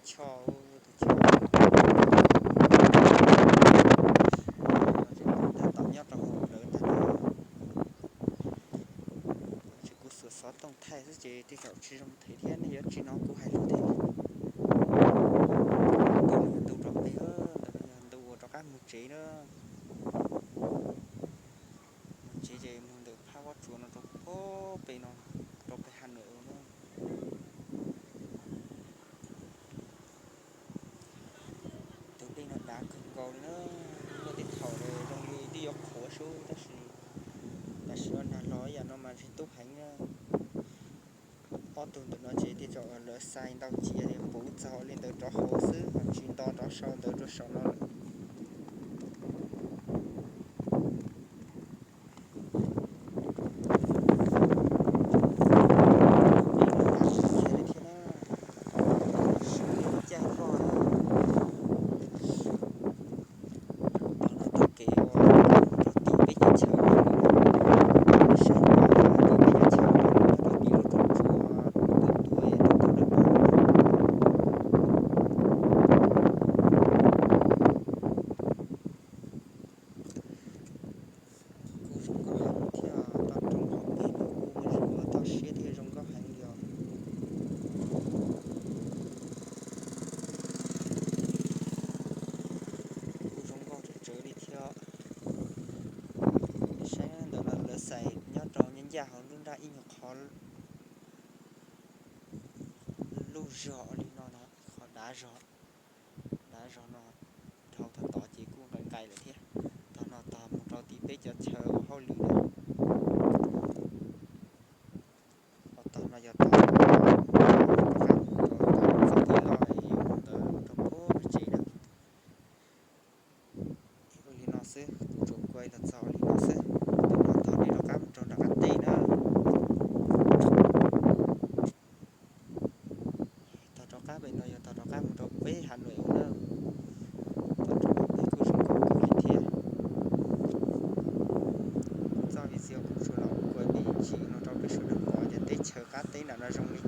Choj, tus choj. Tab tom nyob rau hauv lawv ntag. Ces kuv xuas xov tooj thaij xwb ces tej zaum tsis zoo them thiab, nej yuav tsis hnov kuv hais lus thiab. Ntu rov pem, ntawm no yog ntu uas rov qab mus tsev na. Mus tsev ces mus ntawm phab Vab Tsuas no rau pem no, rau pem Hà Nội na. Tus dej no dav kawg nkaus li na. Muaj tej thaum zoo li twb yuav qhuav sub tab sis tam sim no nag los ib yam no mas ntshe tub heev na. Ob tug ntawm no ces tej zaum lawv xais ntau cia li puv txog li ntawd rov hauv xwb ho tsis nto rov sau ntawd rau saum no lawm. Thiab na, sib caij vog na. Tog no tog kev uas rau tim peb cov chaw, saib tim peb cov chaw, rau tim lub roob tsua, tus tuaj tus tuaj dawb paug. Kuj zoo nkauj heev thiab, toj roob hauv pes no kuj muaj zog toj siab thiab zoo nkauj heev li os. Kuj zoo nkauj tsawv tsawv li thiab. Saib ntawm no lawv xais nyob rau ncaj ncaj hauv nruab nrab ib nyuag qhov lub zog li no no, qhov dav zog, dav zog no dhau tod tod ces kuj nqaim nqaim lawm thiab. Tog no tog mus rau tim peb cov chaw ua hauj lwm na. Ho tog no yog tog rov qab mus rau txoj kev loj es yuav mus ntawd rau puag pem tsev na. Ua li no xwb, kuv tsuas kuaj los txog li no xwb. Tog no tog dej rov qab mus rau nram qab teb na. Tog rov qab pem no yog tog rov qab mus rau peb Hà Nội na. Tog rov qab pem kuj zoo nkauj kawg li thiab. Kuv txoj video kuv tsuas los kuaj me ntsis no rau peb sawv daws pom tias teb chaws qab teb nram no zoo li